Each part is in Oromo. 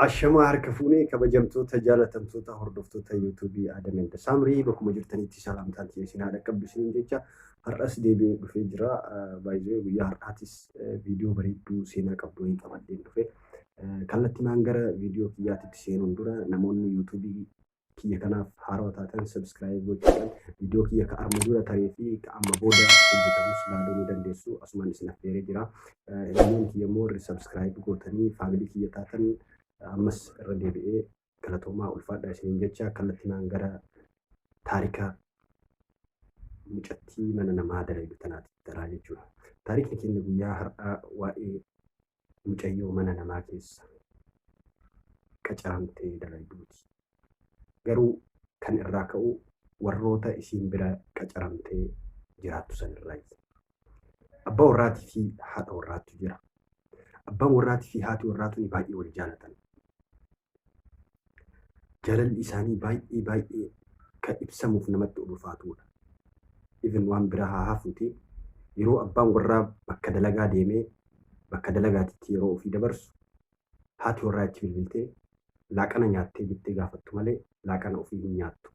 Ashamaa harka fuunee kabajamtoota jaalatamtoota hordoftoota yuutuubii Adam and Saamrii bakkuma jirtanitti salaamtaan isin haadha qabdu isiniin jecha har'as deebi'ee dhufee jira. Baay'ee guyyaa har'aatis viidiyoo bareedduu seenaa qabdu wayii qabadheen dhufe. Kallattiimaan gara viidiyoo kiyyaatitti seenuun dura namoonni yuutuubii kiyya kanaaf haarawaa taatan subscribe gochuudhaan viidiyoo kiyya ka amma dura taree fi ka amma booda hojjetamus ilaaluu ni dandeessu. Asumaan isin affeeree jira. Hiriyoonni kiyya immoo warri subscribe gootanii family kiyya taatan ammas irra deebi'ee galatoomaa ulfaadha isiniin jecha kallattiimaan gara taarika mucattii mana namaa dalagdu tanaatti taraa jechuudha. Taarikni keenya guyyaa har'aa waa'ee mucayyoo mana namaa keessa qacaramtee dalagduuti. Garuu kan irraa ka'u warroota isiin bira qacaramtee jiraattu sanirraayi. Abbaa warraatii fi haadha warraatu jira. Abbaan warraatii fi haati warraa tuni baay'ee wal jaalatan. Jaalalli isaanii baay'ee baay'ee kan ibsamuuf namatti ulfaatudha. Even waan biraa haa hafuuti yeroo abbaan warraa bakka dalagaa deemee bakka dalagaatitti yeroo ofii dabarsu haati warraa itti bilbiltee laaqana nyaattee jettee gaafattu malee laaqana ofii hin nyaattu.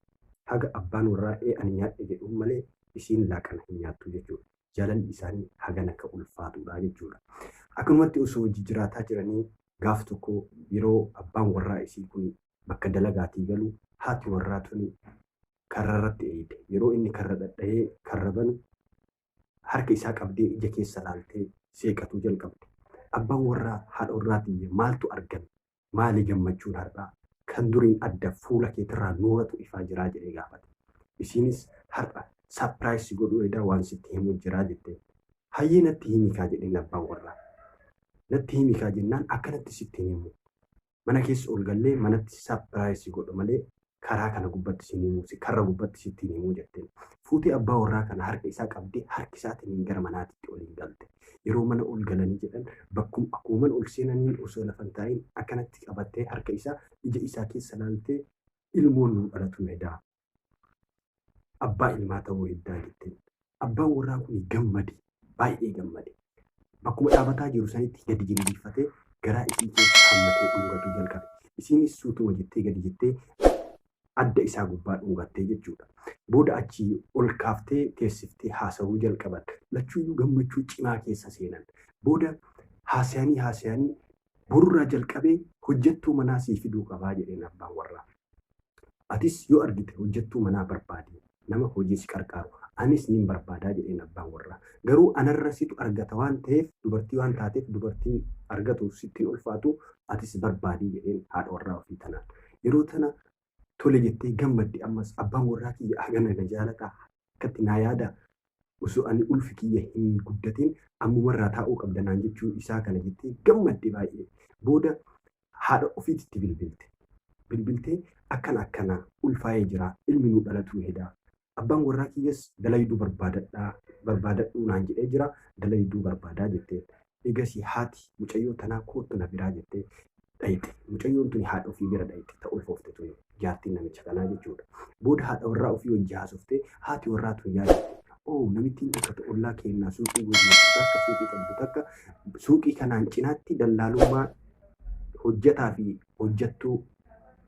Haga abbaan warraa ee ani nyaadhe jedhuun malee isiin laaqana hin nyaattu jechuudha. Jaalalli isaanii hagana akka ulfaatudha jechuudha. Akkanumatti osoo hojii jiraataa jiranii gaaf tokko yeroo abbaan warraa isii kun bakka dalagaatii galu haati warraa tuni karra irratti eeyide. Yeroo inni karra dhadhahee karra banu harka isaa qabdee ija keessa laaltee seeqatuu jalqabde. Abbaan warraa haadha warraatii maaltu argame? Maali gammachuun har'aa? Kan duriin adda fuula keetirraa nuuratu ifaa jiraa jedhee gaafate. Isiinis har'a surprise godhuu edaa waan sitti himuu jiraa jetteen. Hayyee natti himi kaa jedheen abbaan warraa. Natti himi kaa jennaan akkanatti sitti hin himu. Mana keessa ol gallee manatti surprise godhu malee karaa kana gubbatti sin himu, karra gubbatti sitti hin himu jetteen. Fuutee abbaa warraa kana harka isaa qabdee harki isaatiin gara manaatitti ol hin galte. Yeroo mana ol galanii jedhan bakkum akkuma mana ol seenaniin osoo lafa hin taa'in akkanatti qabattee harka isaa ija isaa keessa laaltee ilmoon nu dhalatu edaa. Abbaa ilmaa ta'uu heddaa jetteen. Abbaan warraa kun gammade, baay'ee gammade. Bakkuma dhaabataa jiru sanitti gadi jilbiiffatee garaa isii keessa hammatee dhungatu jalqabe. Isiinis suutuma jettee gadi jettee adda isaa gubbaa dhungattee jechuudha. Booda achii ol kaaftee teessiftee haasawuu jalqaban. Lachuuyyuu gammachuu cimaa keessa seenan. Booda haasayanii haasayanii borurraa jalqabee hojjettuu manaa sii fiduu qabaa jedheen abbaan warraa. Atis yoo argite hojjettuu manaa barbaadi. Nama hojii si qarqaaru. Anis nin barbaadaa jedheen abbaan warraa. Garuu anarra situ argata waan ta'eef dubartii waan taateef dubartii argatu sitti hin ulfaatu atis barbaadii jedheen haadha warraa ofii tanaan. Yeroo tana tole jettee gammaddi ammas abbaan warraa kiyya hagana na jaalataa akkatti naa yaada osoo ani ulfi kiyya hin guddatin ammumarraa taa'uu qabda naan jechuu isaa kana jettee gammadde baay'ee. Booda haadha ofiititti bilbilte. Bilbiltee akkana akkana ulfaa'ee jira ilmi nu dhalatuu hedaa. Abbaan warraa kiyyas dalayduu barbaadadhaa barbaadadhuu naan jedhee jira dalayduu barbaadaa jetteen. Egasii haati mucayyoo tanaa koottu na biraa jettee dhayxe. Mucayyoon tuni haadha ofii bira dhayxe ta ulfoofte tuni jaartiin namicha kanaa jechuudha. Booda haadha warraa ofii wajji haasoftee haati warraa tun yaadatte. Oo namittiin takka ta ollaa keennaa suuqii gurgurtu takka suuqii qabdu takka suuqii kanaan cinaatti dallaalummaa hojjetaa fi hojjettuu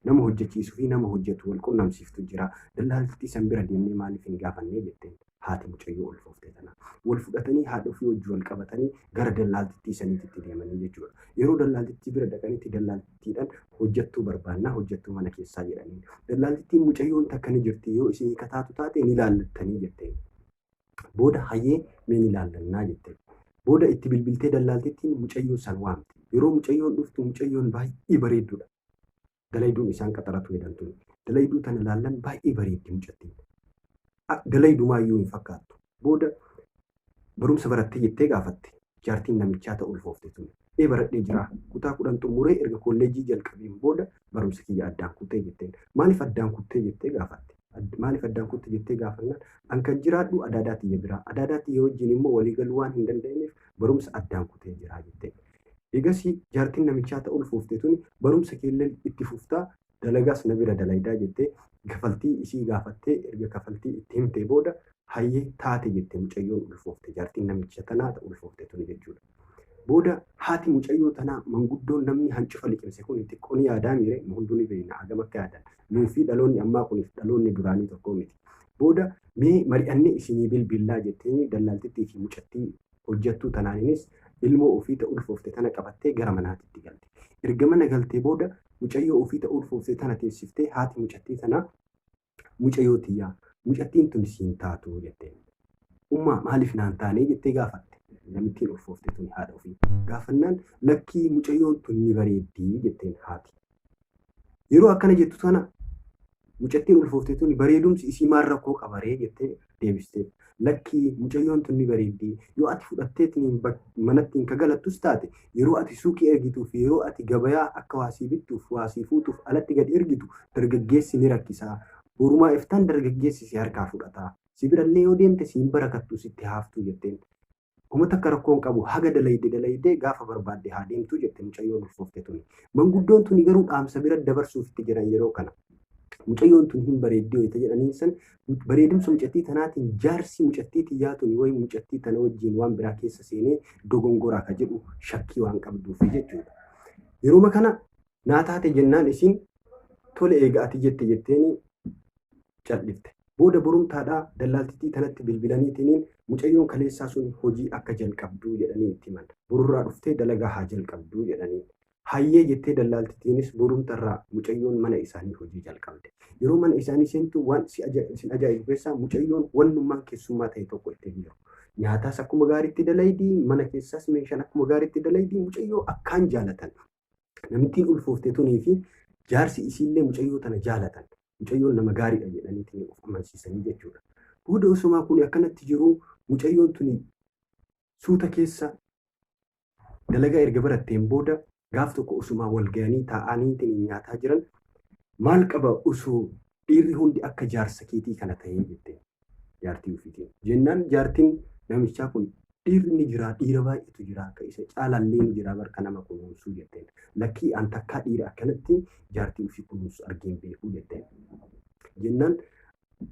nama hojjechiisuu fi nama hojjetu wal qunnamsiiftu jira. Dallaaltittii san bira deemnee maaliif hin gaafannee jetteen haati mucayyoo ulfoofte tana. Wal fudhatanii haadha ofii wajji wal qabatanii gara dallaaltittii saniititti deemanii jechuudha. Yeroo dallaaltittii bira dhaqanitti dallaaltittiidhaan hojjettuu barbaannaa hojjettuu mana keessaa jedhanii. Dallaaltittiin mucayyoon takka ni jirti yoo isin kataatu taate ni laallattanii jetteen. Booda hayyee mee ni laallannaa jetteen. Booda itti bilbiltee dallaaltittiin mucayyoo san waamte. Yeroo mucayyoon dhuftu mucayyoon baay'ee bareedduudha. Dalayduun isaan qaxaratu jedhan tuni. Dalayduu tana laallan baay'ee bareeddi mucattiin. Dalaydumaa iyyuu hin fakkaattu. Booda barumsa barattee jettee gaafatte. Jaartiin namichaa ta'u ulfoofte tuni. Ee baradhee jira. Kutaa 10 xumuree erga kolleejjii jalqabeen booda barumsa kiyya addaan kuttee jetteen. Maaliif addaan kuttee jettee gaafatte. Maaliif addaan kutte jettee gaafannaan an kan jiraadhu adaadaa tiyya biraa. Adaadaa tiyya wajjin immoo waliigaluu waan hin danda'ameef barumsa addaan kutee jira jetteen. Egasii jaartiin namichaa ta'u ulfoofte tuni barumsa keellee itti fuftaa dalagaas na bira dalaydaa jettee kafaltii isii gaafattee erga kafaltii itti himtee booda hayyee taate jette mucayyoon ulfoofte jaartiin namicha tanaa ta'u ulfoofte tuni jechuudha. Booda haati mucayyoo tanaa manguddoon namni hancufa liqimse kun xiqqoo ni yaadaa miire nu hunduu ni beekna hagam akka yaadan. Nuu fi dhaloonni ammaa kuniif dhaloonni duraanii tokko miti. Booda mee mari'annee isinii bilbillaa jettee dallaaltittii fi mucattii hojjettuu tanaaninis ilmoo ofii ta'u ulfoofte tana qabattee gara manaatitti galte. Erga mana galtee booda mucayyoo ofii ta'u ulfoofte tana teessiftee haati mucattii tanaa mucayyoo tiyyaa mucattiin tun siin taatu jetteen. Ummaa maaliif naan taanee jettee gaafatte. Namittiin ulfoofte tun haadha ofii. Gaafannaan lakkii mucayyoon tun ni bareeddii jetteen haati. Yeroo akkana jettu tana mucattiin ulfoofte tun bareedumsi isii maal rakkoo qabaree jettee deebisteef. Lakkii mucayyoon tun ni bareeddii yoo ati fudhatteetiin manattiin ka galattus taate yeroo ati suuqii ergituuf yeroo ati gabayaa akka waasii bittuuf waasii fuutuuf alatti gad ergitu dargaggeessi ni rakkisaa. Borumaa iftaan dargaggeessi si harkaa fudhataa. Si birallee yoo deemte siin barakattu sitti haaftuu jetteen. Uummata akka rakkoon qabu haga dalayde dalaydee gaafa barbaadde haa deemtuu jette mucayyoon ulfoofte tuni. Manguddoon tuni garuu dhaamsa bira dabarsuuf itti jiran yeroo kana. Mucayyoon tun hin bareeddee wayita jedhaniin san bareedumsa mucattii tanaatiin jaarsi mucattii tiyyaa tuni wayi mucattii tana wajjin waan biraa keessa seenee dogongoraa ka jedhu shakkii waan qabduuf jechuudha. Yeroo kana naa taate jennaan isiin tole eega ati jette jetteeni cal'ifte. Booda borumtaadhaa dallaaltittii tanatti bilbilaniitiniin mucayyoon kaleessaa sun hojii akka jalqabduu jedhanii itti himan. Borurraa dhuftee dalagaa haa jalqabduu jedhanii. Hayyee jettee dallaaltittiinis borumtarraa mucayyoon mana isaanii hojii jalqabde. Yeroo mana isaanii seentu waan sin ajaa'ibu keessaa mucayyoon wannummaan keessummaa ta'e tokko itti hin jiru. Nyaataas akkuma gaariitti dalaydii, mana keessaas meeshaan akkuma gaariitti dalaydii mucayyoo akkaan jaalatan. Namittiin ulfoofte tunii fi jaarsi isiillee mucayyoo tana jaalatan. Mucayyoon nama gaariidha jedhaniitiin of amansiisanii jechuudha. Booda osumaa kun akkanatti jiru mucayyoon tuni suuta keessa dalagaa erga baratteen booda gaaf tokko osumaa wal ga'anii taa'aniitiin nyaataa jiran maal qaba osoo dhiirri hundi akka jaarsa keetii kana ta'ee jette jaartii ofiitiin. Jennaan jaartiin namichaa kun dhiirri ni jira dhiira baay'eetu jira akka isa caalaallee ni jira barka nama kunuunsuu jetteen. Lakkii an takkaa dhiira akkanatti jaartii ofii kunuunsu argeen beekuu jetteen. Jennaan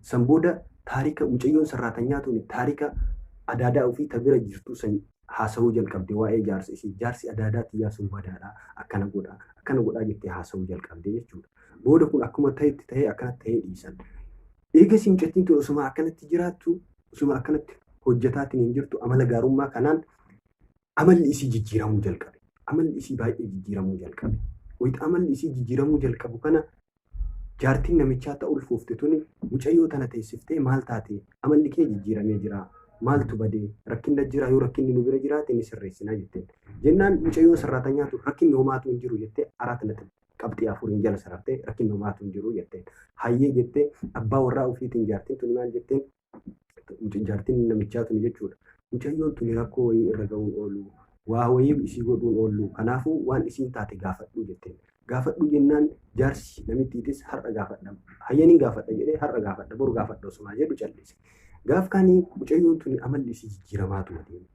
san booda taarika mucayyoon sarraatanyaa tuni taarika adaadaa ofii ta bira jirtu san haasawuu jalqabde waa'ee jaarsa isii jaarsi adaadaa tiyyaa sun badaadha akkana godha akkana godhaa jettee haasawuu jalqabde jechuudha. Booda kun akkuma ta'etti ta'ee akkana ta'ee dhiisan. Eegasii mucattiin tun osuma akkanatti jiraattu osuma akkanatti hojjetaatiin hin jirtu amala gaarummaa kanaan amalli isii jijjiiramuu jalqabe. Amalli isii baay'ee jijjiiramuu jalqabe. Wayita amalli isii jijjiiramuu jalqabu kana jaartiin namichaa ta'u ulfoofte tuni mucayyoo tana teessiftee maal taate amalli kee jijjiiramee jira maaltu badee rakkinna jira yoo rakkinni nu bira jiraate ni sirreessinaa jetteen. Jennaan mucayyoon sarraatanyaa tun rakkinni homaatu hin jiru jettee araat natti qabxii afuriin jala sarartee rakkinni homaatu hin jiru jetteen. Hayyee jettee abbaa warraa ofiitiin jaartiin tuni maal jetteen jaartiin namichaa tuni jechuudha. Mucayyoon tuni rakkoo wayii irra ga'uun oolu waa wayii isii godhuun oolu kanaafuu waan isiin taate gaafadhu jetteen. Gaafadhu jennaan jaarsi namittiitis har'a gaafadha hayyaniin gaafadha jedhee har'a gaafadha boru gaafadha osumaa jedhu callise. Gaaf kaanii mucayyoon tuni amalli isii jijjiiramaatu adeeme.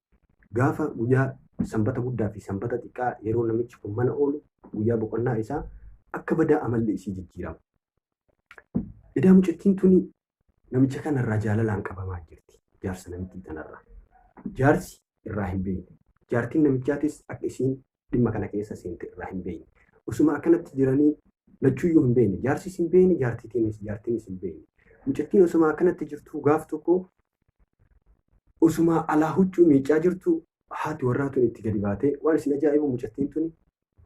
Gaafa guyyaa sanbata guddaa fi sanbata xiqqaa yeroo namichi kun mana oolu guyyaa boqonnaa isaa akka badaa amalli isii jijjiirama. Edaa mucattiin tuni namicha kanarraa jaalalaan qabamaa jirti. Jaarsa namittii kanarraa. Jaarsi irraa hin beekne. Jaartiin namichaatis akka isiin dhimma kana keessa seente irraa hin beekne. Osuma akkanatti jiranii lachuuyyuu hin beekne. Jaarsis hin beekne, jaartitiinis jaartiinis hin beekne. Mucattiin osuma akkanatti jirtu gaaf tokko osuma alaa huccuu miicaa jirtu haati warraa tun itti gadi baatee waan isin ajaa'ibu mucattiin tuni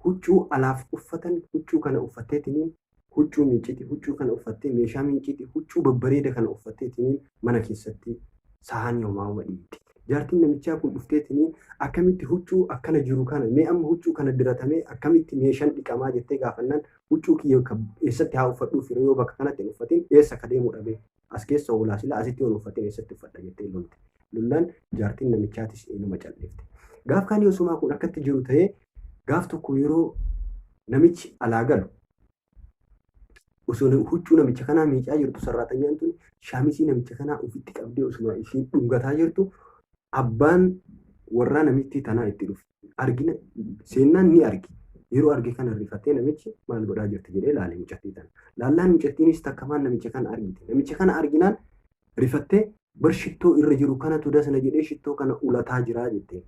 huccuu alaaf uffatan huccuu kana uffatteetiniin huccuu miicciti huccuu kana uffattee meeshaa miicciti huccuu babbareeda kana uffatteetiniin mana keessatti sahaanii homaa dhiitti. Jaartiin namichaa kun dhufteetiniin akkamitti huccuu akkana jiru kana mee amma huccuu kana diratamee akkamitti meeshaan dhiqamaa jettee gaafannaan huccuu kiyya eessatti haa uffadhuuf yoo bakka kanatti hin uffatin eessa ka deemu dhabee as keessa oolaa sila asitti yoo hin uffatin eessatti uffadha jettee lolte. Lollaan jaartiin namichaatis inuma callifte. Gaaf kaanii osumaa kun akkatti jiru ta'ee gaaf tokko yeroo namichi alaa galu osoo huccuu namicha kanaa miicaa jirtu sarraatanyaan tun shaamisii namicha kanaa ofitti qabdee osuma isiin dhungataa jirtu abbaan warraa namittii tanaa itti dhufe. Argina seennaan ni argi. Yeroo arge kana rifatee namichi maal godhaa jirti jedhee laale mucattii tana. Laallaan mucattiinis takkamaan namicha kana argite. Namicha kana arginaan rifattee bar shittoo irra jiru kanatu dasna jedhee shittoo kana ulataa jiraa jetteen.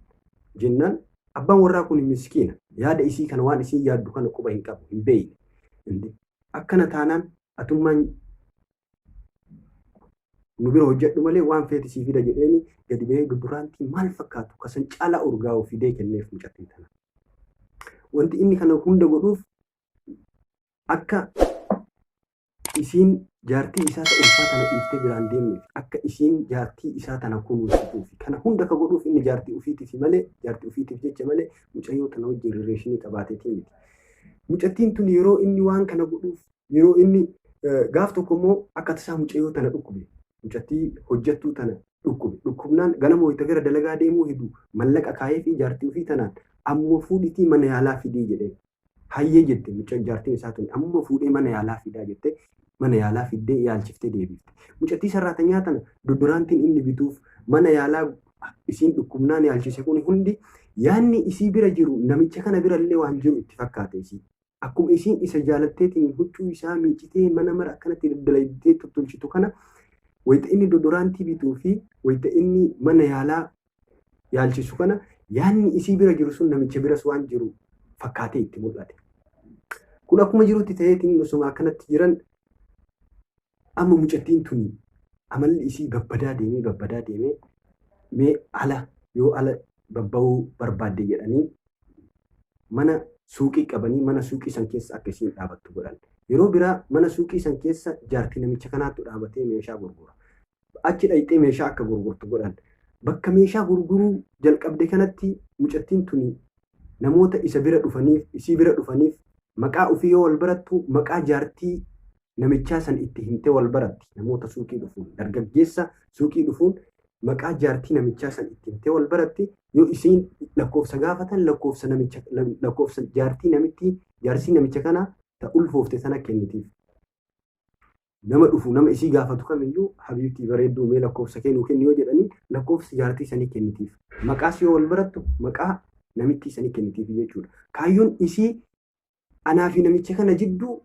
Jennaan Abbaan warraa kun miskiina. Yaada isii kana waan isiin yaaddu kana quba hin qabu, hin beeyne. Akkana taanaan atummaan nu bira hojjedhu malee waan feete sii fida jedheeni gadi bahee duduraantii maal fakkaatu kasan caalaa urgaa'u fidee kenneef mucattii tana. Wanti inni kana hunda godhuuf akka isiin jaartii isaa ta ulfaa tana dhiiftee biraan deemneef, akka isiin jaartii isaa tana kunuunsituuf, kana hunda ka godhuuf inni jaartii ufiitiif malee, jaartii ufiitiif jecha malee mucayyoo tana wajjin relation qabaateetii miti. Mucattiin tun yeroo inni waan kana godhuuf, yeroo inni gaaf tokko immoo akka tasaa mucayyoo tana dhukkube, mucattii hojjettuu tana dhukkube. Dhukkubnaan ganama wayita gara dalagaa deemuu hedu mallaqa kaayee fi jaartii ofii tanaan ammoo fuudhitii mana yaalaa fidii jedheen. Hayyee jette mucaan jaartiin isaa tuni, amma fuudhee mana yaalaa fidaa jette, mana yaalaa fiddee yaalchiftee deebifte. Mucattii sarraatanyaa tana duduraantiin inni bituuf, mana yaalaa isiin dhukkubnaan yaalchise kun hundi yaanni isii bira jiru namicha kana bira illee waan jiru itti fakkaate isii. Akkuma isiin isa jaalatteetiin huccuu isaa miicitee mana mara akkanatti daddalaydee tottolchitu kana, wayita inni dodoraantii bituu fi wayita inni mana yaalaa yaalchisu kana yaanni isii bira jiru sun namicha biras waan jiru fakkaatee itti mul'ate. Kun akkuma jirutti ta'eetiin osuma akkanatti jiran amma mucattiin tuni amalli isii babbadaa deemee babbadaa deemee mee ala yoo ala babba'uu barbaadde jedhanii mana suuqii qabanii mana suuqii san keessa akka isiin dhaabattu godhan. Yeroo biraa mana suuqii san keessa jaartii namicha kanaatu dhaabatee meeshaa gurgura. Achi dhayxee meeshaa akka gurgurtu godhan. Bakka meeshaa gurguruu jalqabde kanatti mucattiin tuni namoota isa bira dhufaniif, isii bira dhufaniif maqaa ofii yoo wal barattu maqaa jaartii namichaa san itti himtee wal baratti. Namoota suuqii dhufuun, dargaggeessa suuqii dhufuun maqaa jaartii namichaa san itti himtee wal baratti. Yoo isiin lakkoofsa gaafatan lakkoofsa namicha, lakkoofsa jaartii namitti, jaarsii namicha kana ta ulfoofte sana kennitiif. Nama dhufu, nama isii gaafatu kamiyyuu habiibtii bareedduu mee lakkoofsa kee nuu kenni yoo jedhanii lakkoofsa jaartii sanii kennitiif. Maqaas yoo wal barattu maqaa namittii sanii kennitiif jechuudha. Kaayyoon isii anaa fi namicha kana jidduu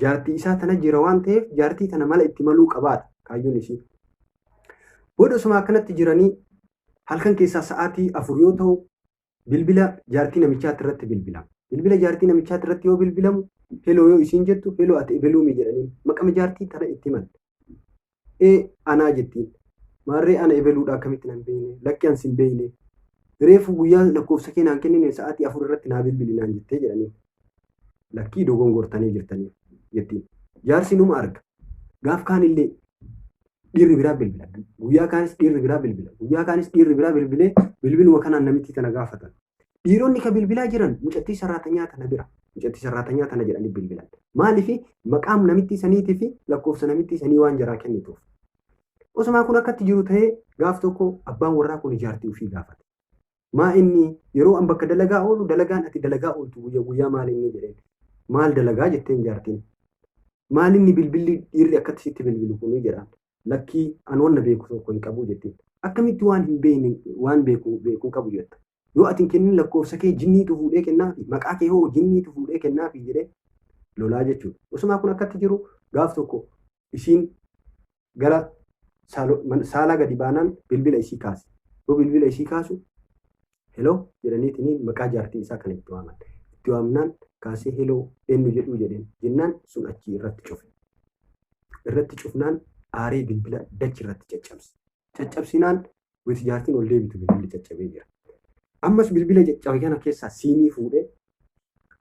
jaartii isaa tana jira waan ta'eef jaartii tana mala itti maluu qabaadha kaayyoon isii. Booda osuma akkanatti jiranii halkan keessaa sa'aatii 4 yoo ta'u bilbila jaartii namichaatti irratti bilbilama. Bilbila jaartii namichaatti irratti yoo bilbilamu hello yoo isiin jettu, hello ati ebeluumi jedhaniin maqama jaartii tana itti himan. Ee anaa jettiin. Maarree ana ebeluudha, akkamitti nan beekne? Lakki an sin beekne. Reefu guyyaa lakkoofsa kee naan kennine sa'aatii 4 irratti naa bilbili naan jettee jedhaniin. Lakkii dogongortanii jirtanii jettiin. Jaarsi numa arga. Gaaf kaanillee dhiirri biraa bilbila. Guyyaa kaanis dhiirri biraa bilbila. Guyyaa kaanis dhiirri biraa bilbilee bilbiluma kanaan namittii tana gaafatan. Dhiironni ka bilbilaa jiran mucattii sarraatanyaa tana bira. Mucattii sarraatanyaa tana jedhanii bilbilan. Maaliif? Maqaan namittii saniitii fi lakkoofsa namittii sanii waan jaraa kennituuf. Osumaa kun akkatti jiru ta'ee gaaf tokko abbaan warraa kun jaartii ofii gaafate. Maa inni yeroo an bakka dalagaa oolu dalagaan ati dalagaa ooltu guyyaa guyyaa maal inni jedheen. Maal dalagaa jetteen jaartiin. Maal inni bilbilli dhiirri akkatti sitti bilbilu kunii jedhaan. Lakkii an wanna beeku tokko hin qabu jettiin. Akkamitti waan hin beekne waan beeku beekuu qabu jetta? Yoo ati hin kennin lakkoofsa kee jinniitu fuudhee kennaafi, maqaa kee hoo jinniitu fuudhee kennaafi jedhee lolaa jechuudha. Osumaa kun akkatti jiru gaaf tokko isiin gara saalaa gadi baanaan bilbila isii kaase. Yoo bilbila isii kaasu hello jedhaniitiin maqaa jaartii isaa kana itti waaman. Itti waamnaan kaasee hello eenyu jedhuu jedheen jennaan sun achii irratti cufe. Irratti cufnaan aaree bilbila dachi irratti caccabse. Caccabsinaan wayita jaartiin ol deebitu bilbilli caccabee jira. Ammas bilbila caccabe kana keessaa siimii fuudhee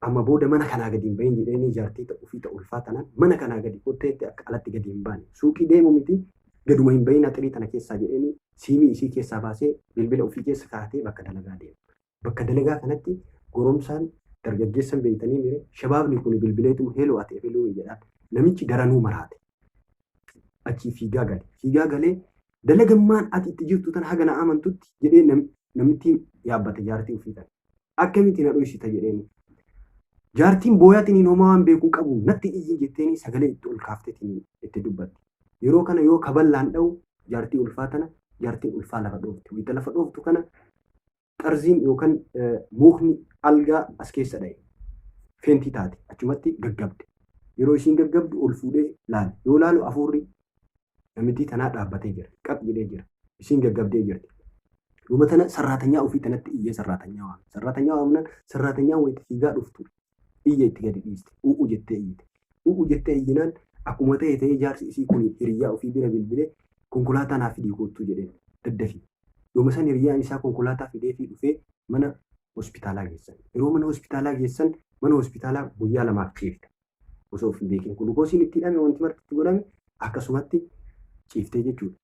amma booda mana kanaa gadi hin bahin jedheenii jaartii ta'uu fi ta'u ulfaa tanaan mana kanaa gadi kotteetti akka alatti gadi hin baane, suuqii deemu miti, gaduma hin bahin axirii tana keessaa jedheenii siimii isii keessaa baasee bilbila ofii keessa kaa'atee bakka dalagaa deema. Bakka dalagaa kanatti goromsaan dargaggeessan beeytanii mire shabaabni kun bilbileetu hello ati ebeluu jedhaan. Namichi daranuu maraate. Achii fiigaa gale. Fiigaa galee dalagammaan ati itti jirtu tana haga na amantutti jedhee namitti yaabbate jaartii ofii tana. Akkamitti na dhoysita jedheeni. Jaartiin booyaatiin homaa waan beekuu qabu natti iyyin jetteeni sagalee itti ol kaafteetiin itti dubbatti. Yeroo kana yoo kaballaan dha'u jaartii ulfaa tana, jaartiin ulfaa lafa dhoofti. Wayita lafa dhooftu kana xarziin yookaan mukni algaa as keessa dha'e. Feentii taate, achumatti gaggabde. Yeroo isiin gaggabdu ol fuudhee laale. Yoo laalu hafuurri namittii tanaa dhaabbatee jira. Qaq jedhee jira. Isiin gaggabdee jirti. Dhuma tana sarraatanyaa ofii tanatti iyyee sarraatanyaa waame. Sarraatanyaa waamnaan sarraatanyaan wayita fiigaa dhuftu iyya itti gadi dhiiste. U'u jettee iyyite. U'u jettee iyyinaan akkuma ta'e ta'ee jaarsi isii kun hiriyyaa ofii bira bilbilee konkolaataa naa fidii koottuu jedheen daddafii. Yooma san hiriyyaan isaa konkolaataa fideefii dhufee mana hospitaalaa geessan. Yeroo mana hospitaalaa geessan mana hospitaalaa guyyaa lamaaf ciifte. Osoo of hin beekin gulukoosiin itti hidhame wanti marti itti godhame akkasumatti ciiftee jechuudha.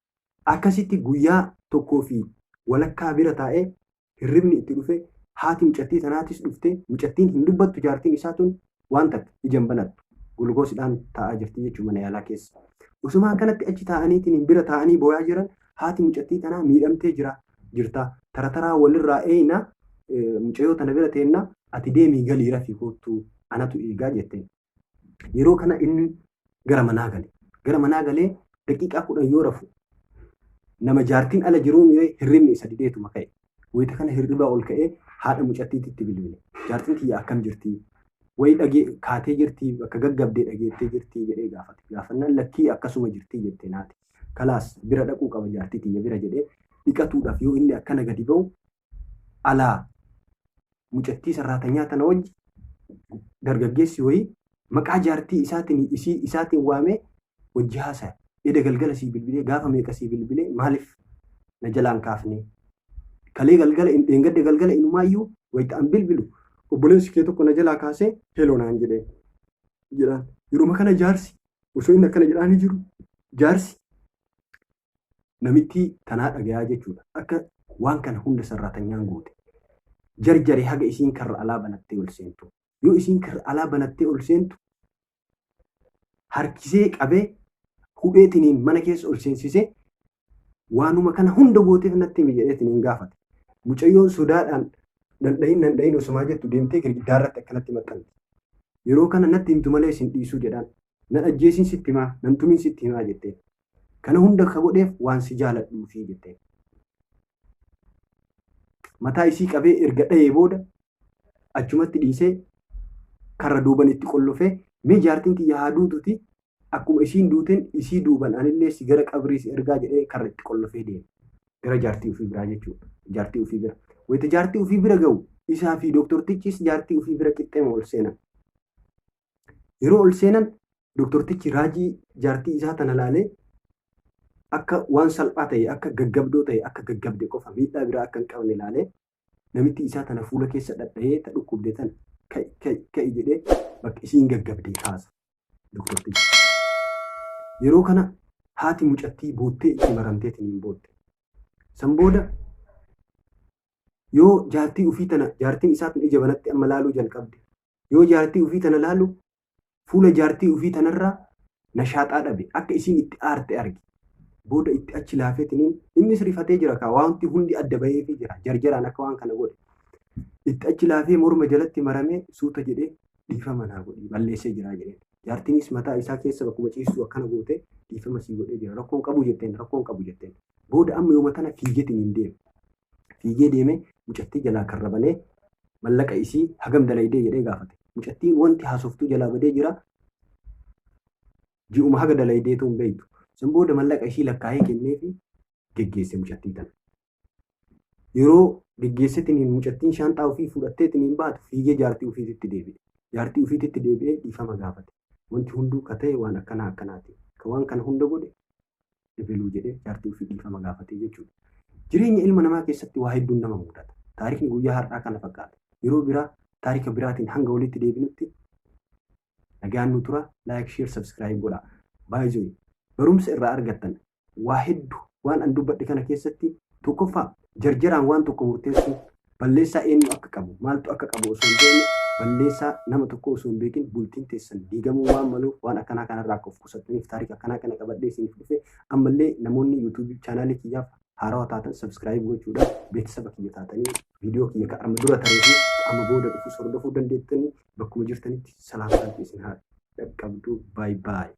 Akkasitti guyyaa tokkoo fi walakkaa bira taa'ee hirribni itti dhufe haati mucattii tanaatis dhufte mucattiin hin dubbattu jaartiin isaa tun waan takka ija hin banattu gulukoosidhaan taa'aa jirti jechuudha mana yaalaa keessa. Osuma akkanatti achi taa'aniitiin hin bira taa'anii booyaa jiran haati mucattii tanaa miidhamtee jira jirta tara taraa walirraa eeyna mucayyoo tana bira teenna ati deemii galii rafii koottuu anatu eegaa jetteen. Yeroo kana inni gara manaa gale. Gara manaa galee daqiiqaa 10 yoo rafu nama jaartiin ala jiruu miiree hirribni isa dideetuma ka'e. Wayita kana hirribaa ol ka'ee haadha mucattiititti bilbile. Jaartiin tiyya akkam jirtii? Wayi dhagee kaatee jirtii bakka gaggabdee dhageettee jirtii jedhee gaafate. Gaafannaan lakkii akkasuma jirtii jette naati. Kalaas bira dhaquu qaba jaartii tiyya bira jedhee dhiqatuudhaaf yoo inni akkana gadi ba'u alaa mucattii sarraatanyaa tana wajji dargaggeessi wayii maqaa jaartii isaatiin isii isaatiin waamee wajji haasaya. Eda galgala sii bilbilee gaafa meeqa sii bilbilee maaliif na jalaan kaafne? Kalee galgala dheengadda galgala inumaayyuu wayita an bilbilu obboleessi kee tokko na jalaa kaasee heloo naan jedhee jedhaan. Yeruma kana jaarsi osoo inni akkana jedhaanii jiru jaarsi namittii tanaa dhagayaa jechuudha. Akka waan kana hunda sarraatanyaan goote. Jarjare haga isiin karra alaa banattee ol seentu. Yoo isiin karra alaa banattee ol seentu harkisee qabee hudheetiniin mana keessa ol seensisee waanuma kana hunda gooteef natti himi jedheetiniin gaafate. Mucayyoon sodaadhaan dandhahin dandhahin osumaa jettu deemtee girgiddaa irratti akkanatti maxxanti. Yeroo kana natti himtu malee isin dhiisuu jedhaan. Nan ajjeesin sitti himaa, nan tumin sitti himaa jetteen. Kana hunda ka godheef waan si jaaladhuufi jetteen. Mataa isii qabee erga dha'ee booda achumatti dhiisee karra duuban itti qollofee mee jaartiin tiyya haa duututi akkuma isiin duuteen isii duuban anillee si gara qabrii si ergaa jedhee karra itti qollofee deeme. Gara jaartii ofii biraa jechuudha. Jaartii ofii bira. Wayita jaartii ofii bira ga'u isaa fi dooktortichis jaartii ofii bira qixxeema ol seenan. Yeroo ol seenan doktortichi raajii jaartii isaa tana laalee akka waan salphaa ta'e akka gaggabdoo ta'e akka gaggabde qofa miidhaa biraa akka hin qabne laalee namitti isaa tana fuula keessa dhadha'ee ta dhukkubde tana ka'i ka'i ka'i jedhee bakka isiin gaggabde kaasa doktortichi. Yeroo kana haati mucattii boottee itti maramteetiin hin bootte. San booda yoo jaartii ufii tana jaartiin isaa tun ija banatti amma laaluu jalqabde Yoo jaartii ufii tana laalu fuula jaartii ufii tanarraa nashaaxaa dhabe akka isiin itti aarte arge. Booda itti achi laafeetiniin innis rifatee jira kaa wanti hundi adda baheefii jira jarjaraan akka waan kana godhe. Itti achi laafee morma jalatti maramee suuta jedhee dhiifama naa godhii balleessee jira jedheen. Jaartiinis mataa isaa keessa bakkuma ciistuu akkana gootee dhiifama sii godhee jira rakkoon qabu jetteen rakkoon qabu jetteen. Booda amma yooma tana fiigeetiniin deeme. Fiigee deemee mucattii jalaa karra banee mallaqa isii hagam dalaydee jedhee gaafate. Mucattiin wanti haasoftuu jalaa badee jira. Ji'uma haga dalaydeetu hin beektu. San booda mallaqa ishii lakkaa'ee kenneefi geggeesse mucattii tana. Yeroo geggeessetiniin mucattiin shaanxaa ofii fudhatteetiniin baatu fiigee jaartii ofiititti deebi'e. Jaartii ofiititti deebi'ee dhiifama gaafate. Wanti hunduu ka ta'e waan akkanaa akkanaati. Ka waan kana hunda godhe ebeluu jedhee jaartii ofii dhiifama gaafatee jechuudha. Jireenya ilma namaa keessatti waa hedduun nama mudata. Taarikni guyyaa har'aa kana fakkaata. Yeroo biraa taarika biraatiin hanga walitti deebinutti nagaan nu tura. Like, share, subscribe godhaa. Baay'ee barumsa irraa argattan waa hedduu waan an dubbadhe kana keessatti tokkoffaa jarjaraan waan tokko murteessuu balleessaa eenyu akka qabu maaltu akka qabu osoo hin beekne balleessaa nama tokko osoo hin beekin bultiin teessan diigamuu waan maluuf waan akkanaa kanarraa akka of qusattaniif taarika akkanaa kana qabadhee isiniif dhufe ammallee namoonni yuutuubii chaanaalii kiyyaaf haarawaa taatan subscribe gochuudhaan beeksisa kiyya taatanii viidiyoo kiyya ka amma dura taree fi amma booda dhufus hordofuu dandeettanii bakkuma jirtanitti salaamtaan isin haa dhaqqabdu baay baay.